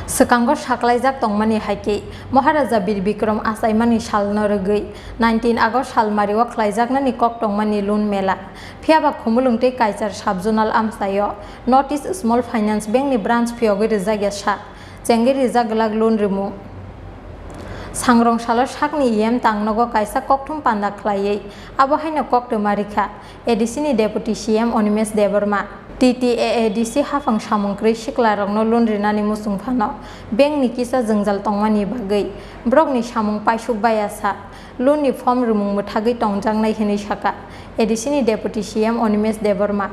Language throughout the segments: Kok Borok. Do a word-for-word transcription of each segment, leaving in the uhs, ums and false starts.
Swkango saklaijak tongmani hai khe, Maharaja Bir Bikram achaimani salno rwgwi nineteen August salmario khlaijaknani kok tongmani Loan Mela. Phiyaba Khumulwng tei Kaichar Sub-Zonal amchaio North East Small Finance Bank ni branch phiyogwi rwjakya sak, chengwi rijak glak loan rimung. Sangrong salo sakni E M tangnogo kaisa kokthum panda khlaiwi abo haino koktwma rikha A D C ni Deputy C M Animesh Debbarma. T T A A D C haphang samung kwrwi siklarokno loan rinani muchung phano bank ni kisa jwngjal tongmani bagwi borokni samung paisuk baiya sa, loan ni form rimung mwthagwi tongjaknai hwnwi sakha A D C ni Deputy C M Animesh Debbarma.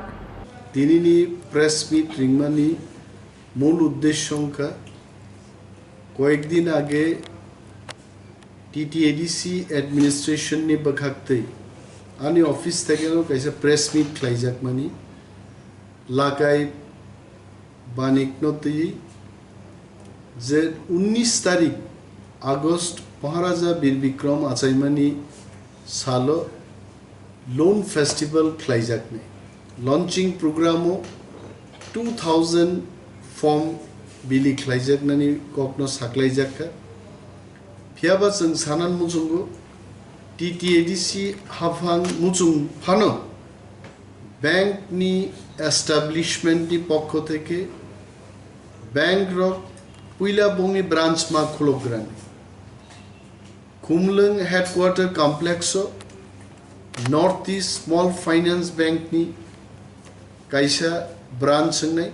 Tinini press meet ringmani mul uddesho wngkha, koyekdin age T T A D C administration ni bwkhaktwi ani office thekeno kaisa press meet khlaijakmani, Lakai Banikno twi je unnish tarik August Maharaja Bir Bikram achaimani salo Loan Festival khlaijaknai. Launching program o two thousand form bili khlaijaknani kokno saklaijakha. Phiyaba chwng sanan muchungo T T A D C haphang muchung phano bank ni establishment ni pokho theke bank rok puila bongni branch ma khulok grani. Khumlwng Headquarter Complex o North East Small Finance Bank ni kaisa branch wngnai.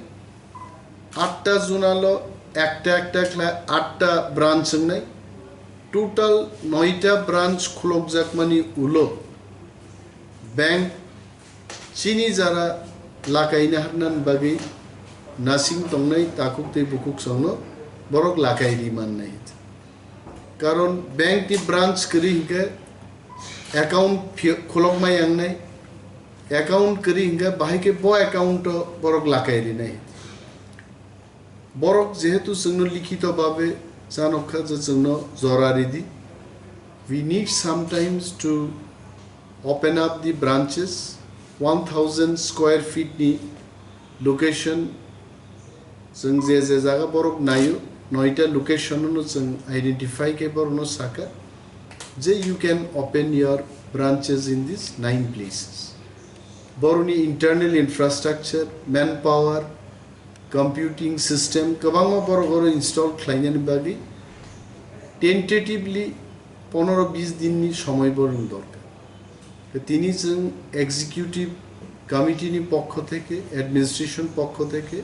Atta zonal o ekta ekta khlai atta branch wngnai. Total noita branch khulokjakmani ulo bank chini jara lakaina harnani bagwi nasing tongnai takhuk tei bukhuk songno borok lakai ri mannai. Karon bank ni branch kwrwi hinkhe account phi-, khulokma yangnai, account kwrwi hinkhe bahai khe bo account o borok lakai rinai. Borok jehetu chwngno likhito babe chanokha je chwngno jora ridi. We need sometimes to open up the branches, one thousand square feet ni location, chwng je je jaga borok naio, noita location no chwng identify khe borokno saka je you can open your branches in these nine places. Borokni internal infrastructure, manpower, computing system kwbangma borok oro install khlainani bagwi tentatively pondro bis dinni somoi borokni dorkar. Tei tini chwng executive committee ni pokho theke, administration pokho theke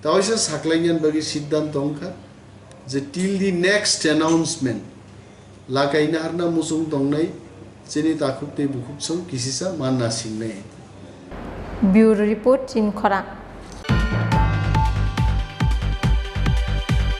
tawaisa saklainani bagwi siddhanto wngkha je till the next announcement lakaina harna muchung tongnai chini takhuk tei bukhuk song kisisa manna singnai. Bureau Report, Chinkhorang.